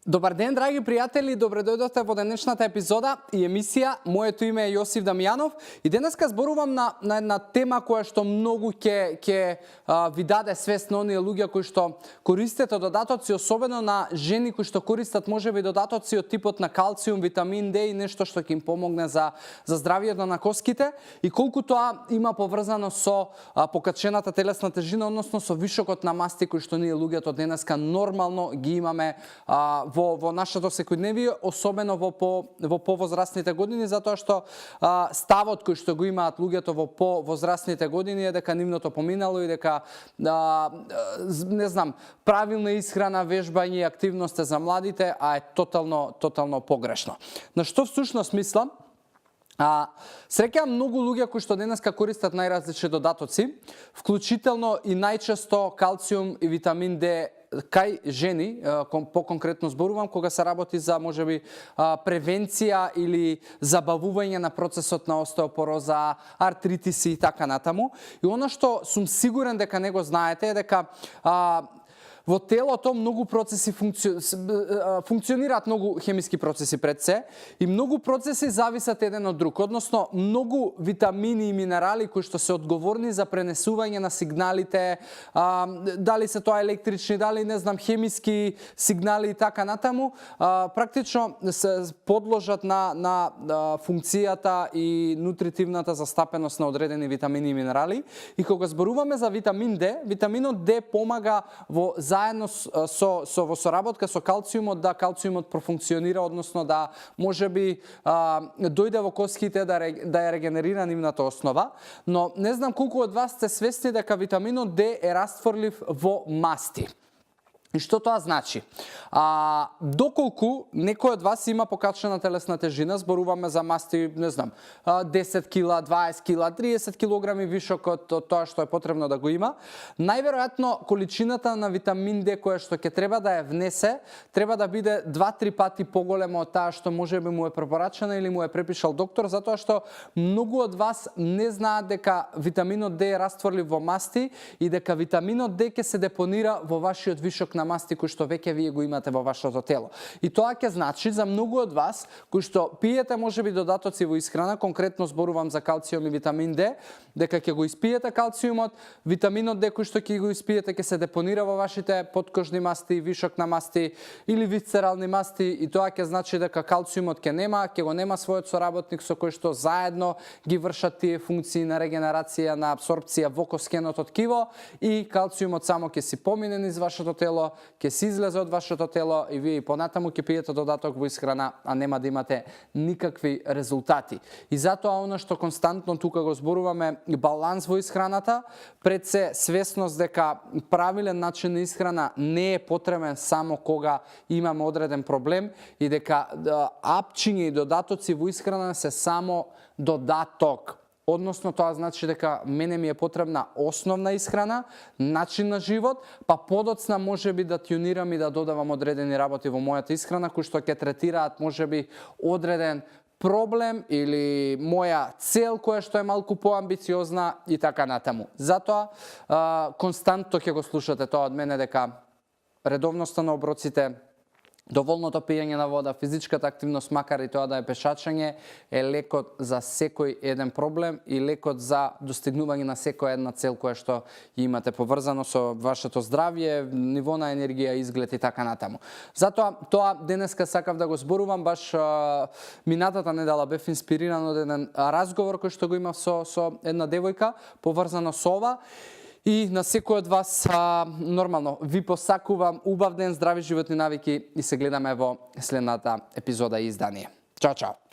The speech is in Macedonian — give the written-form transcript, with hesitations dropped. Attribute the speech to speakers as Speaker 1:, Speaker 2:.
Speaker 1: Добар ден, драги пријатели, добре дојдовте во денешната епизода и емисија. Моето име е Јосиф Дамјанов и денеска зборувам на една тема која што многу ќе ви даде свест на оние луѓе кои што користите додатоци, особено на жени кои што користат можеби додатоци од типот на калциум, витамин Д и нешто што ќе им помогне за здравието на коските и колку тоа има поврзано со покачената телесна тежина, односно со вишокот на масти кои што ние луѓето денеска нормално ги имаме во нашето секојдневие, особено во повозрастните години, затоа што ставот кој што го имаат луѓето во повозрастните години е дека нивното поминало и дека не знам, правилна исхрана, вежбање и активност е за младите, а е тотално погрешно. На што всушност мислам? Среќавам многу луѓе кои што денеска користат најразлични додатоци, вклучително и најчесто калциум и витамин Д кај жени, по-конкретно зборувам, кога се работи за можеби превенција или забавување на процесот на остеопороза, артритиси и така натаму. И она што сум сигурен дека не го знаете е дека во телото многу процеси функционираат многу хемиски процеси пред се и многу процеси зависат еден од друг, односно многу витамини и минерали кои што се одговорни за пренесување на сигналите, дали се тоа електрични, дали не знам хемиски сигнали и така натаму, практично се подложат на функцијата и нутритивната застапеност на одредени витамини и минерали. И кога зборуваме за витамин Д, витаминот Д помага заедно со соработка со калциумот, да калциумот профункционира, односно да можеби дојде во коските да ја регенерира нивната основа, но не знам колку од вас сте свесни дека витаминот Д е растворлив во масти. И што тоа значи? Доколку некој од вас има покачена телесна тежина, зборуваме за масти, не знам, 10 кила, 20 кила, 30 килограми вишок од тоа што е потребно да го има, најверојатно количината на витамин Д која што ќе треба да ја внесе, треба да биде 2-3 пати поголема од таа што можеби му е препорачена или му е препишал доктор, затоа што многу од вас не знаат дека витаминот Д е растворлив во масти и дека витаминот Д ќе се депонира во вашиот вишок на масти кои што веќе вие го имате во вашето тело. И тоа ќе значи за многу од вас кои што пиете можеби додатоци во исхрана, конкретно зборувам за калциум и витамин Д, дека ќе го испиете калциумот, витаминот Д кој што ќе го испиете ќе се депонира во вашите подкожни масти, вишок на масти или висцерални масти и тоа ќе значи дека калциумот ќе го нема својот соработник со кој што заедно ги вршат тие функции на регенерација, на апсорбција во коскеното ткиво и калциумот само ќе си помине низ вашето тело, ќе се излезе од вашето тело и вие и понатаму ќе пиете додаток во исхрана, а нема да имате никакви резултати. И затоа она што константно тука го зборуваме, баланс во исхраната, пред се свесност дека правилен начин на исхрана не е потребен само кога имаме одреден проблем и дека апчиња и додатоци во исхрана се само додаток. Односно, тоа значи дека мене ми е потребна основна исхрана, начин на живот, па подоцна можеби да тюнирам и да додавам одредени работи во мојата исхрана, кои што ќе третираат можеби одреден проблем или моја цел која што е малку поамбициозна и така натаму. Затоа, константно ќе го слушате тоа од мене дека редовноста на оброците, доволното пиење на вода, физичката активност, макар и тоа да е пешачење, е лекот за секој еден проблем и лекот за достигнување на секоја една цел која што имате поврзано со вашето здравје, ниво на енергија, изглед и така натаму. Затоа тоа денеска сакав да го зборувам, баш минатата недела бев инспириран од еден разговор кој што го имав со една девојка, поврзано со ова. И на секој од вас, нормално, ви посакувам убав ден, здрави животни навики и се гледаме во следната епизода и издание. Чао, чао!